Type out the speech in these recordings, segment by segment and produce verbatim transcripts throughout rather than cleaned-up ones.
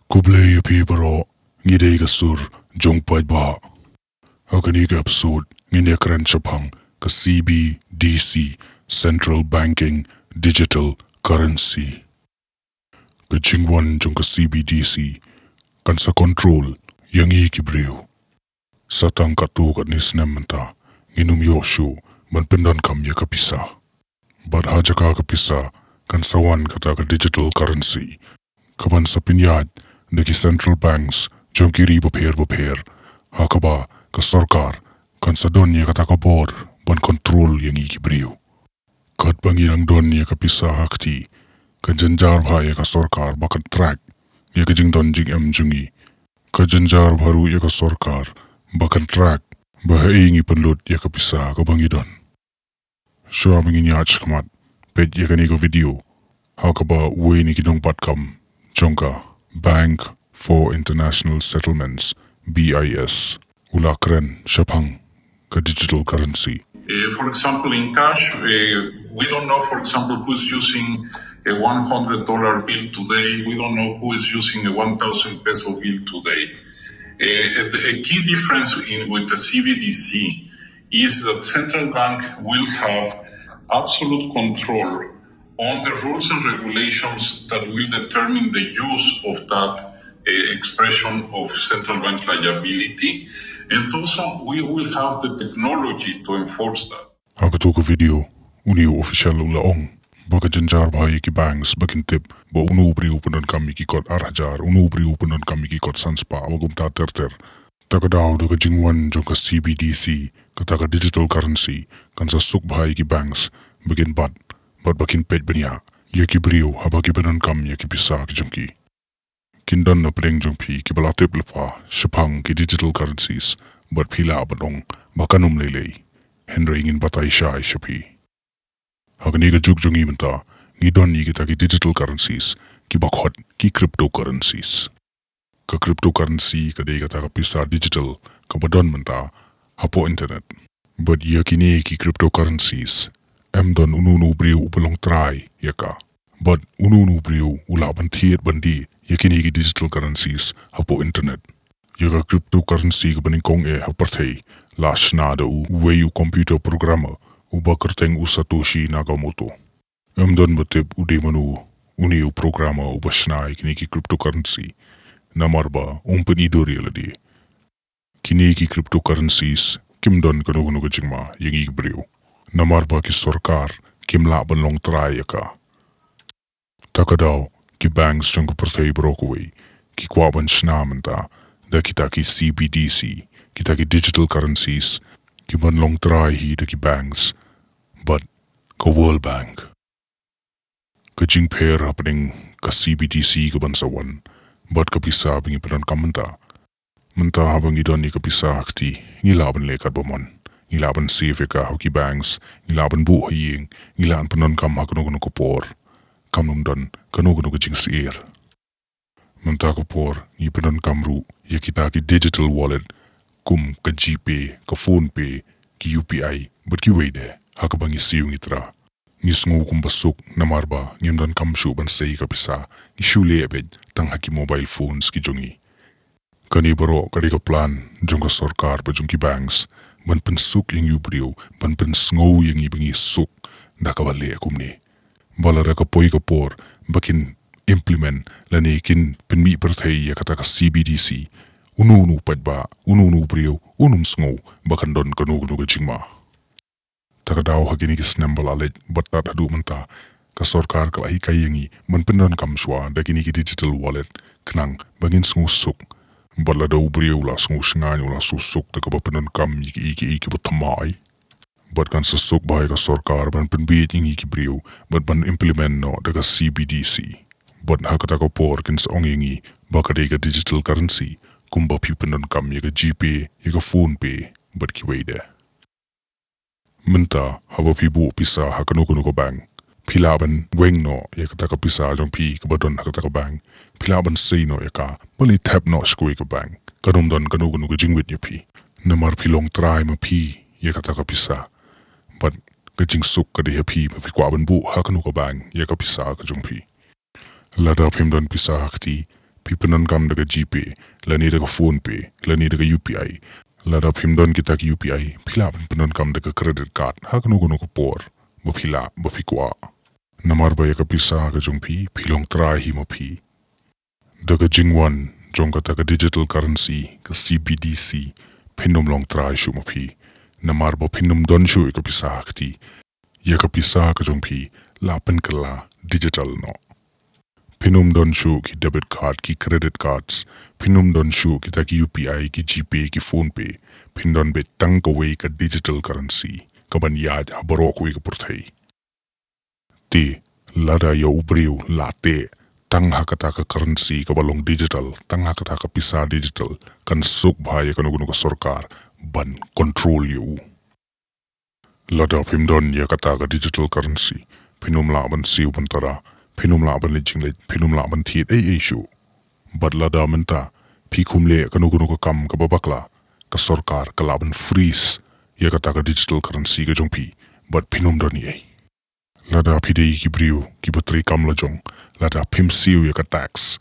Khublei ïa phi baroh, ngi dei ka sur jong paidbah. Ha kane ka episode ngin ïakren shaphang ka C B D C, Central Banking Digital Currency. Ka jingwan jong ka C B D C kan sa control ïa ngi ki briew. Sa tang katto katne snem mynta ngin ym ïoh shuh ban pyndonkam ïa ka pisa. Bad ha jaka ka pisa kan sa wan kata ka digital currency, kaban sa pynïaid da ki central banks jong ki ri bapher bapher, ha kaba ka sorkar kan sa don ïa kata ka bor ban control ïa ngi ki briew. Katba ngi dang don ïa ka pisa ha kti, ka jynjar bha ïa ka sorkar ba kan track ïa ka jingdon jingem jong ngi. Ka jynjar bha ruh ïa ka sorkar ba kan track ba haei ngi pynlut ïa ka pisa kaba ngi don. Shuwa ba ngin ïaid shakhmat, peit ïa kane ka video ha kaba uwei na ki nongbatkam jong ka Bank for International Settlements, B I S, u la kren shaphang ka digital currency. Uh, for example, in cash, uh, we don't know, for example, who's using a one hundred dollar bill today. We don't know who is using a one thousand peso bill today. Uh, a, a key difference in, with the C B D C is that central bank will have absolute control on the rules and regulations that will determine the use of that, uh, expression of central bank liability, and also we will have the technology to enforce that. Ha kato ka video, une u official u la ong ba ka jynjar bha ïa ki banks ba kin tip ba uno u briew u pyndonkam ïa ki kot ar hajar, uno u briew u pyndonkam ïa ki kot san spah, bad kumta ter ter. Ta ka daw da ka jingwan jong ka C B D C, kata ka digital currency, kan sa suk bha ïa ki banks ba kin bat bad ba kin peit bniah ïa ki briew haba ki pyndonkam ïa ki pisa ki jong ki. Kin don na pdeng jong phi kiba la tip lypa shaphang ki digital currencies, bad phi lah ban ong ba kan ym lei lei. Hynrei ngin batai shai sha phi. Ha kane ka juk jong ngi mynta, ngi don ïa kita ki digital currencies kiba khot ki cryptocurrencies. Ka cryptocurrency ka dei kata ka pisa digital kaba don mynta hapoh internet. Bad ïa kine ki cryptocurrencies, em don uno uno u briew uba long trai ïa ka. Bad uno uno u briew u lah ban thied ban die ïa kine ki digital currencies hapoh internet. Ïa ka cryptocurrency kaba nyngkong eh ha pyrthei la shna da uwei u computer programmer uba kyrteng u Satoshi Nakamoto. Em don ba tip u dei mano une u programmer uba shna ïa kine ki cryptocurrency, namar ba um pynidur ïa lade. Kine ki cryptocurrencies kim don kano kano ka jingma ïa ngi ki briew, namar ba ki sorkar kim lah ban long trai ïa ka. Ta ka daw, ki banks jong ka pyrthei baroh kawei ki kwah ban shna mynta da kita ki C B D C, kita ki digital currencies, kiban long trai hi da ki banks bad ka World Bank. Ka jingpher hapdeng ka C B D C kaban sa wan bad ka pisa ba ngi pyndonkam mynta. Mynta haba ngi don ïa ka pisa ha kti, ngi lah ban leh katba mon. Ngi lah ban save ïa ka ha ki banks, ngi lah ban buh ha ïing, ngi lah ban pyndonkam ha kano kano ka por. Kam nym don kano kano ka jingsyier. Mynta ka por ngi pyndonkam ruh ïa kita ki digital wallet, kum ka GPay, ka PhonePe, ki U P I bad kiwei de, ha kaba ngi siew ngi tra. Ngi sngew kumba suk namar ba ngim donkam shuh ban sei ka pisa, ngi shu leh beit tang ha ki mobile phones ki jong ngi. Kane baroh ka dei ka plan jong ka sorkar bad jong ki banks ban pynsuk ïa ngi u briew, ban pynsngew ïa ngi ba ngi suk da kaba leh kumne. Ba lada ka poi ka por ba kin implement lane kin pynmih pyrthei ïa kata ka C B D C, uno uno u paidbah, uno uno u briew un ym sngew ba kan don kano kano ka jingma. Ta ka daw, ha kine ki snem ba la leit bad tad haduh mynta, ka sorkar ka la hikai ïa ngi ban pyndonkam shuwa da kine ki digital wallet, khnang ba ngin sngew suk. Bad lada u briew u la sngew shngaiñ, u la sngew suk da kaba pyndonkam ïa kiei kiei kiba thymmai, bad kan sa suk bha ïa ka sorkar ban pynbieit ïa ngi ki briew bad ban implement noh da ka C B D C. Bad ha kata ka por kin sa ong ïa ngi ba ka dei ka digital currency, kumba phi pyndonkam ïa ka GPay, ïa ka PhonePe bad kiwei de. Mynta haba phi buh pisa ha kano kano ka bank, phi lah ban weng noh ïa kata ka pisa jong phi kaba don ha kata ka bank. Phi lah ban sei noh ïa ka, balei thep noh sha kawei ka bank. Kan ym don kano kano ka jingwit ïa phi, namar phi long trai ma phi ïa kata ka pisa. Bad ka jingsuk ka dei ha phi ba phi kwah ban buh ha kano ka bank ïa ka pisa ka jong phi. Lada phim don pisa ha kti, phi pyndonkam da ka GPay, lane da ka PhonePe, lane da ka UPI. Lada phim don kita ki UPI, phi lah ban pyndonkam da ka credit card ha kano kano ka por ba phi lah, ba phi kwah. Namar ba ïa ka pisa ka jong phi, phi long trai hi ma phi. Da ka jingwan jong kata ka digital currency, ka CBDC, phin ym long trai shuh ma phi. Namar ba phin ym don shuh ïa ka pisa ha kti. Ïa ka pisa ka jong phi la pynkylla digital noh. Phin ym don shuh ki debit card, ki credit cards. Phin ym don shuh kita ki UPI, ki GPay, ki PhonePe. Phin don beit tang kawei ka digital currency kaban ïaid ha baroh kawei ka pyrthei. Te lada ïa u briew la teh tang ha kata ka currency kaba long digital, tang ha kata ka pisa digital, kan suk bha ïa kano kano ka sorkar ban control ïa u. Lada phim don ïa kata ka digital currency, phin ym lah ban siew ban tara, phin ym lah ban leit jingleit, phin ym lah ban thied ei ei shuh. Bad lada mynta phi khum leh kano kano ka kam kaba bakla, ka sorkar ka lah ban freeze ïa kata ka digital currency ka jong phi, bad phin ym don ei ei. Lada phi dei ki briew kiba trei kam la jong, lada phim siew ïa ka tax,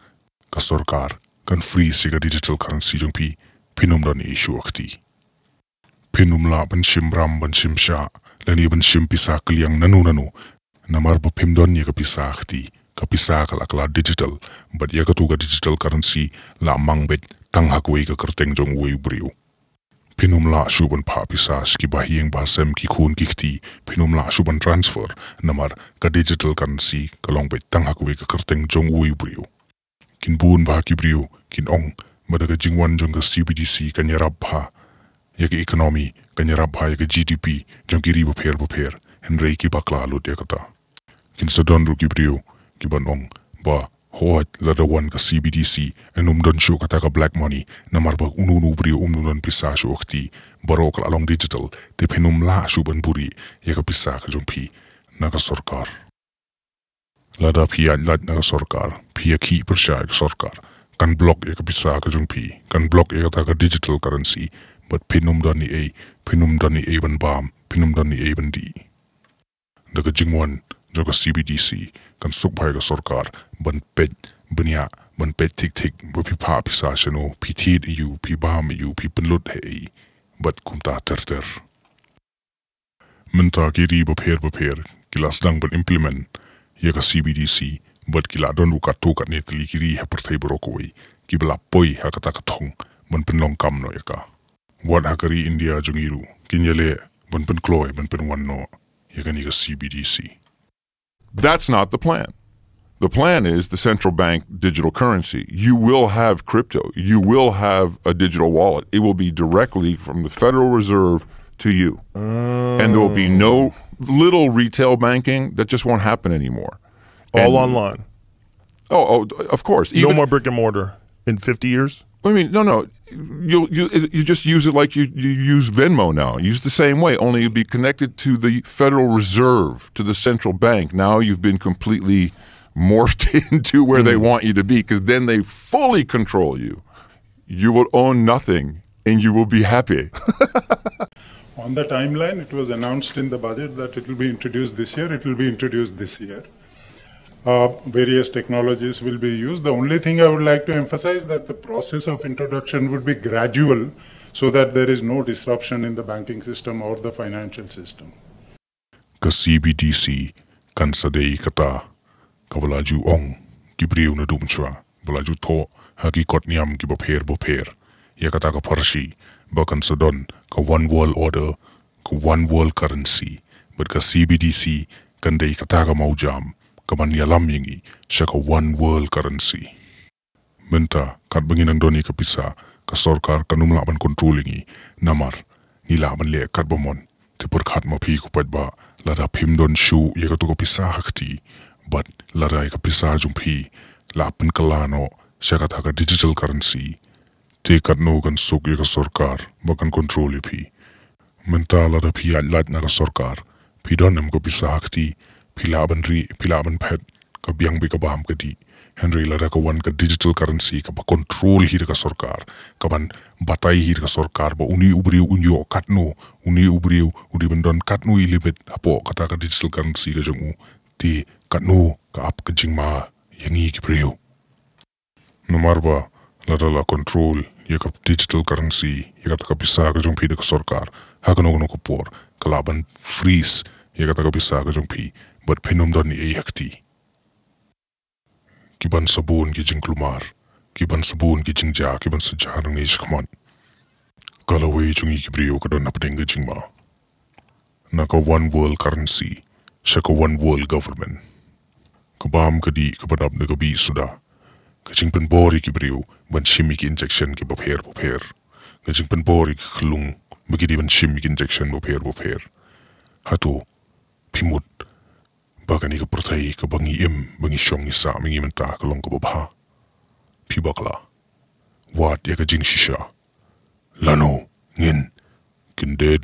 ka sorkar kan freeze ïa ka digital currency jong phi, phin ym don ei ei shuh ha kti. Phin ym lah ban shim ram, ban shim shah, lane ban shim pisa kylliang nano nano. Namar ba phim don ïa ka pisa ha kti, ka pisa ka la kylla digital, bad ïa kato ka digital currency la mang beit tang ha kawei ka kyrteng jong uwei u briew. Phin ym lah shuh ban phah pisa sha ki bahaïing bahasem, ki khun ki kti, phin ym lah shuh ban transfer, namar ka digital currency ka long beit tang ha kawei ka kyrteng jong uwei u briew. Kin bun bha ki briew kin ong ba da ka jingwan jong ka CBDC kan ïarap bha ïa ka economy, kan ïarap bha ïa ka GDP jong ki ri bapher bapher, hynrei ki bakla lut ïa kata. Kin sa don ruh ki briew kiban ong ba hooid, lada wan ka CBDC, yn ym don shuh kata ka black money, namar ba uno uno u briew um don pisa shuh ha kti, baroh ka la long digital, te phin ym lah shuh ban buhrieh ïa ka pisa ka jong phi na ka sorkar. Lada phi ïaid lait na ka sorkar, phi ïakhih pyrshah ïa ka sorkar, kan block ïa ka pisa ka jong phi, kan block ïa kata ka digital currency, bad phin ym don ei ei, phin ym don ei ei ban bam, phin ym don ei ei ban dih. Da ka jingwan jong ka CBDC, kan suk bha ïa ka sorkar ban peit bniah, ban peit thik thik ba phi phah pisa shano, phi thied aïu, phi bam aïu, phi pynlut ha ei, bad kumta ter ter. Mynta ki ri bapher bapher ki la sdang ban implement ïa ka CBDC, bad ki la don ruh katto katne tylli ki ri ha pyrthei baroh kawei kiba la poi ha kata ka thong ban pynlong kam noh ïa ka. Wat ha ka ri India jong ngi ruh kin ïaleh ban pynkloi, ban pynwan noh ïa kane ka CBDC. That's not the plan. The plan is the central bank digital currency. You will have crypto. You will have a digital wallet. It will be directly from the Federal Reserve to you. And there will be no little retail banking. That just won't happen anymore. All And online. Oh, oh, of course. No Even more brick and mortar in fifty years? I mean, no, no. You you you just use it like you, you use Venmo now. Use the same way, only you'd be connected to the Federal Reserve, to the central bank. Now you've been completely morphed into where they want you to be, because then they fully control you. You will own nothing, and you will be happy. On the timeline, it was announced in the budget that it will be introduced this year. It will be introduced this year. Uh, various technologies will be used. The only thing I would like to emphasize that the process of introduction would be gradual, so that there is no disruption in the banking system or the financial system. Ka CBDC kan sa dei kata kaba la ju ong ki briew naduh mynshuwa, ba la ju thoh ha ki kot niam kiba pher bapher ïa kata ka pharshi ba kan sa don ka one world order, ka one world currency, bad ka CBDC kan dei kata ka mawjam kaban ïalam ïa ngi sha ka one world currency. Mynta katba ngi nang don ïa ka pisa, ka sorkar kan ym lah ban control ïa ngi, namar ngi lah ban leh katba mon. Te pyrkhat ma phi ko paidbah, lada phim don shuh ïa kato ka pisa ha kti, bad lada ïa ka pisa jong phi la pynkylla noh sha kata ka digital currency, te katno kan suk ïa ka sorkar ba kan control ïa phi. Mynta lada phi ïaid lait na ka sorkar, phi don em ka pisa ha kti, phi lah ban rieh, phi lah ban phet, ka biang bad ka bam ka dih. Hynrei lada ka wan ka digital currency kaba control hi da ka sorkar, kaban batai hi da ka sorkar ba une u briew un ïoh katno, une u briew u dei ban don katno i limit hapoh kata ka digital currency ka jong u, te katno ka ap ka jingma ïa ngi ki briew. Namar ba lada la control ïa ka digital currency, ïa kata ka pisa ka jong phi da ka sorkar, ha kano kano ka por ka lah ban freeze ïa kata ka pisa ka jong phi, bad phin ym don ei ha kti. Ki ban sa bun ki jingkulmar, ki ban sa bun ki jingjia, ki ban sa jia nangne shakhmat. Ka lawei jong ngi ki briew ka don hapdeng ka jingma. Na ka one world currency sha ka one world government. Ka bam ka dih, ka ba dap da ka bih suda. Ka jingpynbor ïa ki briew ban shim ïa ki injection ki bapher bapher. Ka jingpynbor ïa ki khyllung ba ki dei ban shim ïa ki injection bapher bapher. Hato phi mut ba kane ka pyrthei kaba ngi im, ba ngi shong ngi sah ma ngi mynta ka long kaba bha? Phi bakla. Wad ïa ka jingshisha. Lano ngin kyndit?